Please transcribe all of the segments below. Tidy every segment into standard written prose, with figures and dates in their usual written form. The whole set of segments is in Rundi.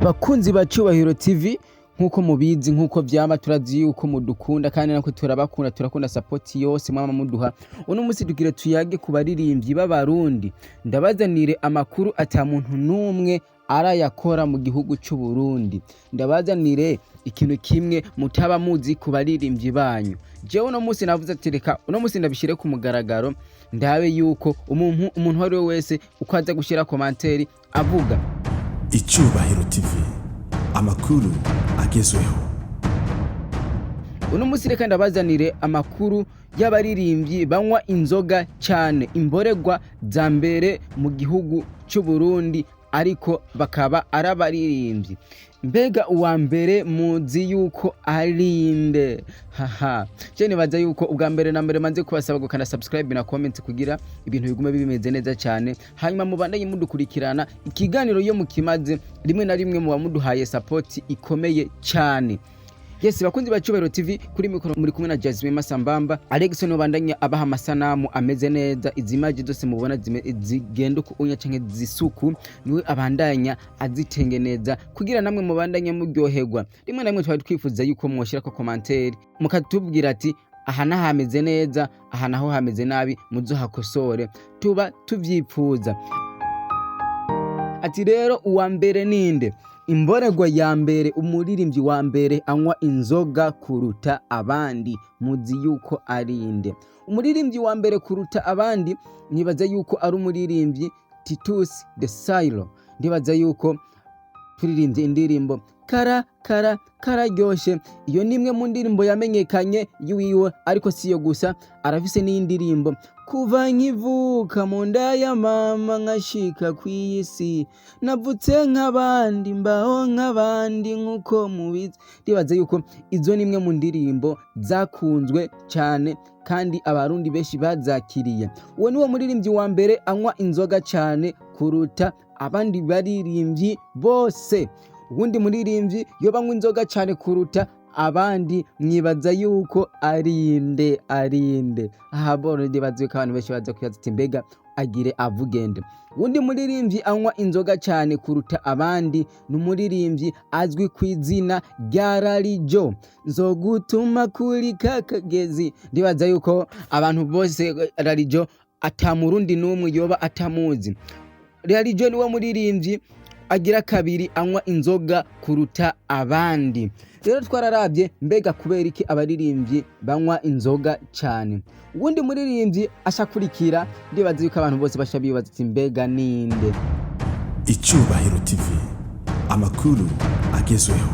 Bakunzi ba Cyubahiro TV, nkuko mubizi, nkuko vyama, turazi yuko mudukunda kandi natwe turabakunda, turakunda support yose mwama muduha. Uno munsi tugira tuyage ku baririmbyi b'Abarundi, ndabazanire amakuru ata muntu n'umwe arayakora mu gihugu c'u Burundi. Ndabazanire ikintu kimwe mutaba muzi ku baririmbyi banyu. Jewe uno munsi navuze ati reka uno munsi ndabishire ku mugaragaro, ndabe yuko umuntu uwo ari we wese uko aza gushira commentaire avuga. Icyubahiro TV, amakuru agezweho. Uno munsi reka ndabazanire amakuru y'abaririmbyi banywa inzoga cyane, imboregwa za mbere mu gihugu cy'u Burundi, ariko bakaba ari abaririmbyi. Mbega uwa mbere muzi yuko ari nde? Haha, je nibaza yuko ubwa mbere na mbere manze kubasaba gukanda subscribe na comment kugira ibintu bigume bimeze neza cyane, hanyuma mubandanye mudukurikirana ikiganiro. Iyo mukimaze, rimwe na rimwe muba muduhaye support ikomeye cyane. Yes, bakunzi ba Cyubahiro TV, kuri mikoro muri kumwe na Jasmine Masambamba. Alexon ubandanya abaha amasanamu ameze neza. Izi image zose mubona zigenda uko unya canke zisuku, niwe abandanya azitengeneza kugira namwe mubandanye muryoherwa. Rimwe na rimwe twari twifuza yuko mwoshira ko commentaire mukatubwira ati aha naho hameze neza, aha naho hameze nabi, muzohakosore, tuba tuvyipfuza. Ati rero uwa mbere ninde? Imboregwa ya mbere, umuririmbyi wa mbere anywa inzoga kuruta abandi, muzi yuko ari nde? Umuririmbyi wa mbere kuruta abandi, nibaza yuko ari umuririmbyi Titus de Silo. Ndibaza yuko turirimbye indirimbo "Kara kara kararyoshe", iyo ni imwe mu ndirimbo yamenyekanye yiwiwe, ariko si iyo gusa, arafise n'indirimbo "Kuva nkivuka mu nda ya mama nkashika kw'isi, navutse nk'abandi, mbaho nk'abandi nk'uko mubizi". Ndibaza yuko izo ni imwe mu ndirimbo zakunzwe cyane kandi Abarundi benshi bazakiriye. Uwo niwo muririmbyi wa mbere anywa inzoga cyane kuruta abandi baririmbyi bose. Uwundi muririmbyi yoba anywa inzoga cyane kuruta abandi, mwibaza yuko arinde? Arinde? Aha boro ndibaza yuko abantu benshi baza kwibaza ati mbega agire avugende. Uwundi muririmbyi anywa inzoga cyane kuruta abandi ni umuririmbyi azwi ku izina rya Rarijo, "Nzogutuma kuri kakagezi". Ndibaza yuko abantu bose Rarijo ata Murundi n'umwe yoba atamuzi. Rarijo niwe muririmbyi agira kabiri anywa inzoga kuruta abandi. Rero twararabye, mbega kubera iki abaririmbyi banywa inzoga cyane? Uwundi muririmbyi ashakurikira, ndibaza yuko abantu bose basha bibaza ati mbega ninde? Icyubahiro TV, amakuru agezweho.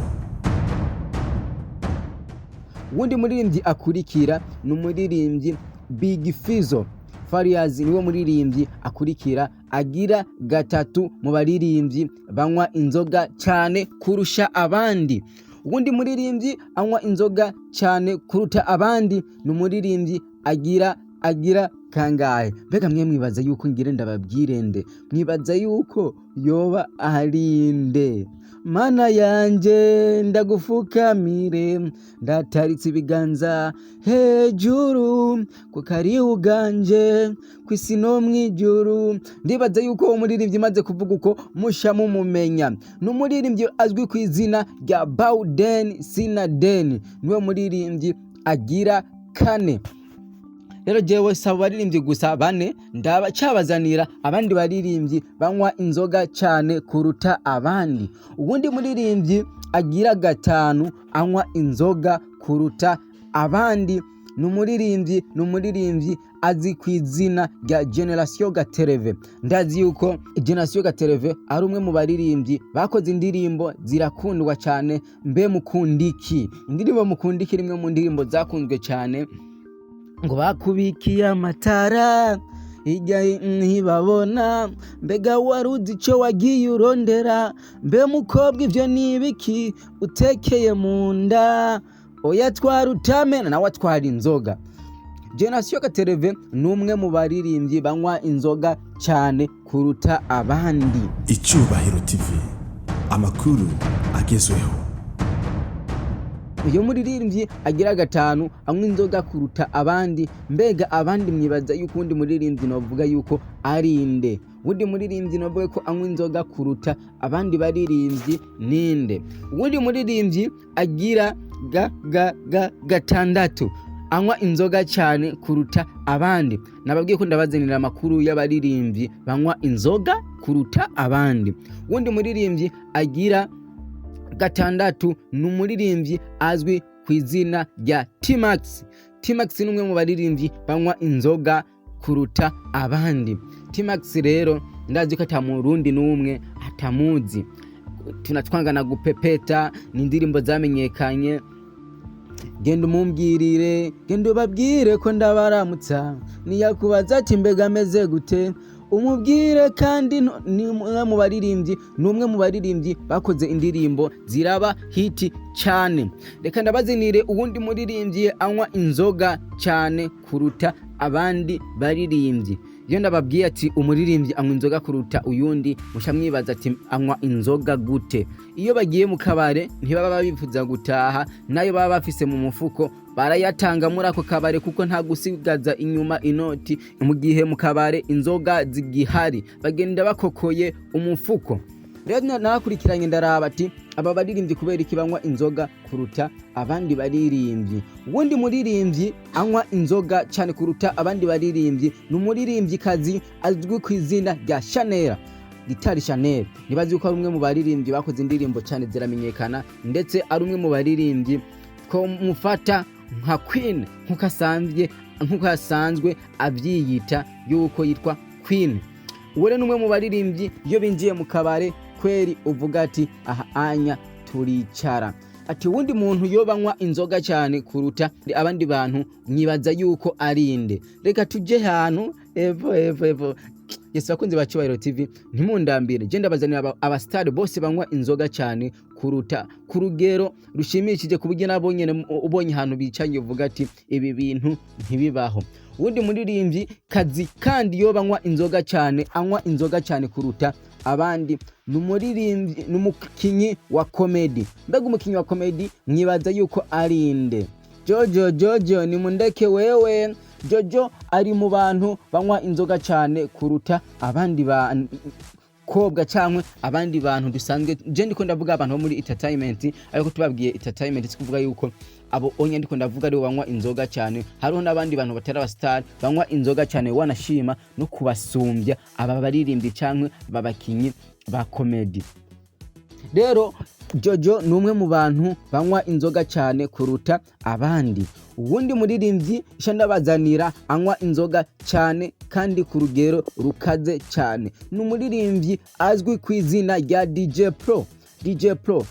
Uwundi muririmbyi akurikira ni umuririmbyi Big Fizzo Farias, niwe muririmbyi akurikira agira gatatu mu baririmbyi banywa inzoga cyane kurusha abandi. Uwundi muririmbyi anywa inzoga cyane kuruta abandi ni umuririmbyi agira kangahe? Mbega mwe mwibaza yuko ngire ndababwire nde? Mwibaza yuko yoba arinde? Mana yanje, ndagufukamire, ndataritse ibiganza hejuru, kuko ari uganje kw'isi no mw'ijuru. Ndibaza yuko uwo muririmbyi maze kuvuga uko musha mumumenya. Ni umuririmbyi azwi ku izina rya Bauden Sinaden, niwe muririmbyi agira kane. Rero jewe saba baririmbyi gusa bane, ndabacabazanira abandi baririmbyi banywa inzoga cyane kuruta abandi. Uwundi muririmbyi agira gatanu anywa inzoga kuruta abandi ni umuririmbyi azi ku izina rya Generation Gatereve. Ndazi yuko Generation Gatereve ari umwe mu baririmbyi bakoze indirimbo zirakundwa cyane. Mbe mukundiki? Indirimbo "Mukundiki" rimwe mu ndirimbo zakunzwe cyane, ngo bakubikiye amatara hirya ntibabona, mbega waruzi ico wagiye urondera, mbe mukobwa ivyo ni ibiki utekeye mu nda? Oya, twara utamena, nawe atwara inzoga. Generation Gatereve ni umwe mu baririmbyi banywa inzoga cyane kuruta abandi. Icyubahiro TV, amakuru agezweho. Uyu muririmbyi agira gatanu anywa inzoga kuruta abandi, mbega abandi mwibaza yuko uwundi muririmbyi novuga yuko ari nde? Wundi muririmbyi navuga ko anywa inzoga kuruta abandi baririmbyi ninde? Uwundi muririmbyi agira ga ga ga gatandatu anywa inzoga cyane kuruta abandi. Nababwiye ko ndabazanira amakuru y'abaririmbyi banywa inzoga kuruta abandi. Uwundi muririmbyi agira gatandatu ni umuririmbyi azwi ku izina rya T-Max. T-Max ni umwe mu baririmbyi banywa inzoga kuruta abandi. T-Max rero ndazi ko ata murundi n'umwe atamuzi. Tunatwangana gupepeta ni indirimbo zamenyekanye. Genda umumbwirire, genda ubabwire ko ndabaramutsa, niyakubaza ati mbega ameze gute, umubwire. Kandi ni umwe mu baririmbyi, ni umwe mu baririmbyi bakoze indirimbo ziraba hit cyane. Reka ndabazinire uwundi muririmbyi anywa inzoga cyane kuruta abandi baririmbyi. Iyo ndababwiye ati umuririmbyi anywa inzoga kuruta uyundi, musha mwibaza ati anywa inzoga gute? Iyo bagiye mu kabare ntibaba bifuza gutaha, nayo baba bafise mu mufuko barayatanga muri ako kabare, kuko nta gusigaza inyuma inoti mu gihe mu kabare inzoga zigihari, bagenda bakokoye umufuko. Rero narakurikiranye ndaraba ati aba baririmbyi kubera iki banywa inzoga kuruta abandi baririmbyi? Uwundi muririmbyi anywa inzoga cyane kuruta abandi baririmbyi ni umuririmbyikazi azwi ku izina rya Chanel Gitari. Chanel nibazi ko ari umwe mu baririmbyi bakoze indirimbo cyane ziramenyekana, ndetse ari umwe mu baririmbyi ko mufata nka queen, nkuko asanzwe abyiyita yuko yitwa queen. Uwo rero ni umwe mu baririmbyi iyo binjiye mu kabare kweri uvuga ati aha anya turicara. Ati uwundi muntu yo banywa inzoga cyane kuruta abandi bantu mwibaza yuko ari inde? Reka tujye hantu evo evo evo. Yes, bakunzi ba Cyubahiro TV, ntimundambire, je ndabazanira abastari bose banywa inzoga cyane kuruta ku rugero rushimishije, ku buryo nabo nyene ubonye ahantu bicaye uvuga ati ibi bintu ntibibaho. Uwundi muririmbyi kazi kandi yo banywa inzoga cyane, anywa inzoga cyane kuruta abandi, ni umuririmbyi, ni umukinyi wa comedy. Mbega umukinyi wa comedy mwibaza yuko ari inde? Jojo, Jojo nimundeke wewe. Jojo ari mu bantu banywa inzoga cyane kuruta abandi bakobwa cyangwa abandi bantu dusanzwe. Je ndiko ndavuga abantu bo muri entertainment, ariko tubabwiye entertainment si kuvuga yuko abo onye ndiko ndavuga aribo banywa inzoga cyane. Hariho n'abandi bantu batari abastar banywa inzoga cyane, wanashima no kubasumbya aba baririmbyi cyangwa aba bakinyi ba comedy. Rero Jojo ni umwe mu bantu banywa inzoga cyane kuruta abandi. Uwundi muririmbyi isha ndabazanira anywa inzoga cyane kandi ku rugero rukaze cyane ni umuririmbyi azwi ku izina rya DJ Pro. DJ Pro,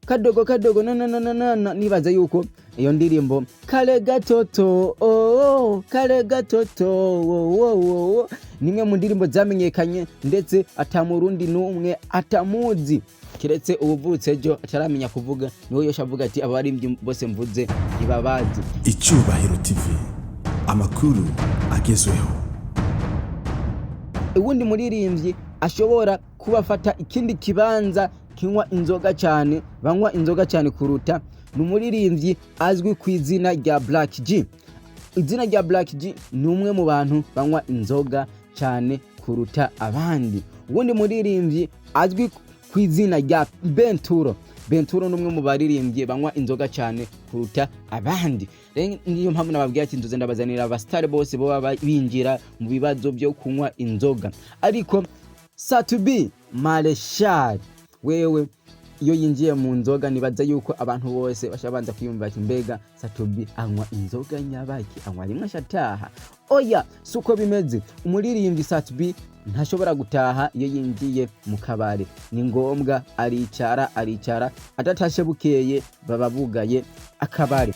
kadogo kadogo na na na na na na. Nibaza yuko iyo ndirimbo kale gatoto, oh, kale gatoto, oh, oh, oh, ni imwe mu ndirimbo zamenyekanye, ndetse atamurundi n'umwe atamuzi, kiretse uwuvutse ejo ataramenya kuvuga, niwe yosha avuga ati aba baririmbyi bose mvuze ntibabazi. Icyubahiro TV, amakuru agezweho. Uwundi muririmbyi ashobora kuba afata ikindi kibanza kinywa inzoga cyane, banywa inzoga cyane kuruta, ni umuririmbyi azwi ku izina rya Black G. Izina rya Black G ni umwe mu bantu banywa inzoga cyane kuruta abandi. Uwundi muririmbyi azwi ku izina rya Benturo. Benturo ni umwe mu baririmbyi banywa inzoga cyane kuruta abandi. Rero niyo mpamvu nababwiye ati nzoze ndabazanira abasitari bose boba binjira mu bibazo byo kunywa inzoga. Ariko Sat-B Marshal wewe iyo yinjiye mu nzoga nibaza yuko abantu bose bashabanza kwiyumva ati mbega Sat-B anywa inzoga nyabaki? Anywa rimwe ashataha? Oya, suko bimeze. Umuririmbyi Sat-B ntashobora gutaha iyo yinjiye mu kabare, ni ngombwa aricara, aricara adatashe, bukeye baba bugaye akabare.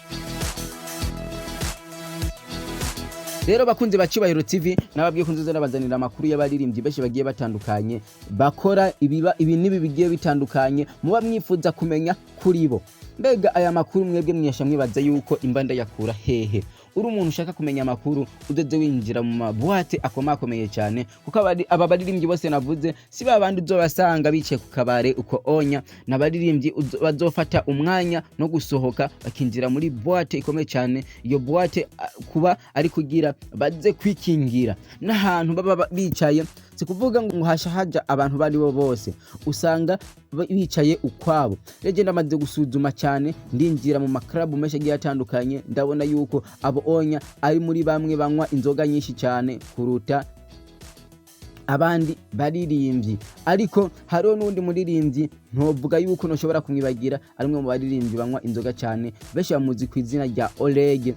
Rero bakunzi ba Cyubahiro TV, nababwiye ko nzoza nabazanira amakuru y'abaririmbyi benshi bagiye batandukanye bakora ibiba ibi n'ibi bigiye bitandukanye muba mwifuza kumenya kuri bo. Mbega aya makuru mwebwe mwesha mwibaza yuko imba ndayakura hehe? Uri umuntu ushaka kumenya amakuru, uzoze winjira mu mabuwate akomakomeye cyane, kuko aba baririmbyi bose navuze si ba bandi uzobasanga bicaye ku kabare uko onya. N'abaririmbyi bazofata umwanya no gusohoka bakinjira muri boîte ikomeye cyane. Iyo boîte kuba ari kugira baze kwikingira n'ahantu baba bicaye. Si kuvuga ngo hasha haja abantu bari bo bose, usanga bicaye ukwabo. Rero ndamaze gusuzuma cyane, ndinjira mu maklabu menshi agiye atandukanye, ndabona yuko abo onya ari muri bamwe banywa inzoga nyinshi cyane kuruta abandi baririmbyi. Ariko hariho n'undi muririmbyi ntovuga yuko ntushobora kumwibagira, ari umwe mu baririmbyi banywa inzoga cyane, benshi bamuzi ku izina rya Oleg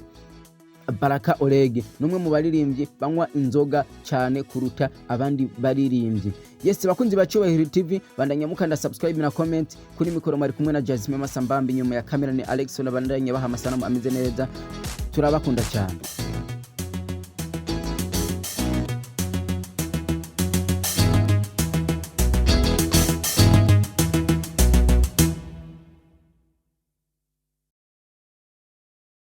Baraka. Oleg ni umwe mu baririmbyi banywa inzoga cyane kuruta abandi baririmbyi. Yes, bakunzi ba Cyubahiro TV, bandanya mukanda subscribe na comment. Kuri mikoro mwari kumwe na Jasmine Masambambi, nyuma ya kamera ni Alex, bandanya baha amasanamu ameze neza. Turabakunda cyane.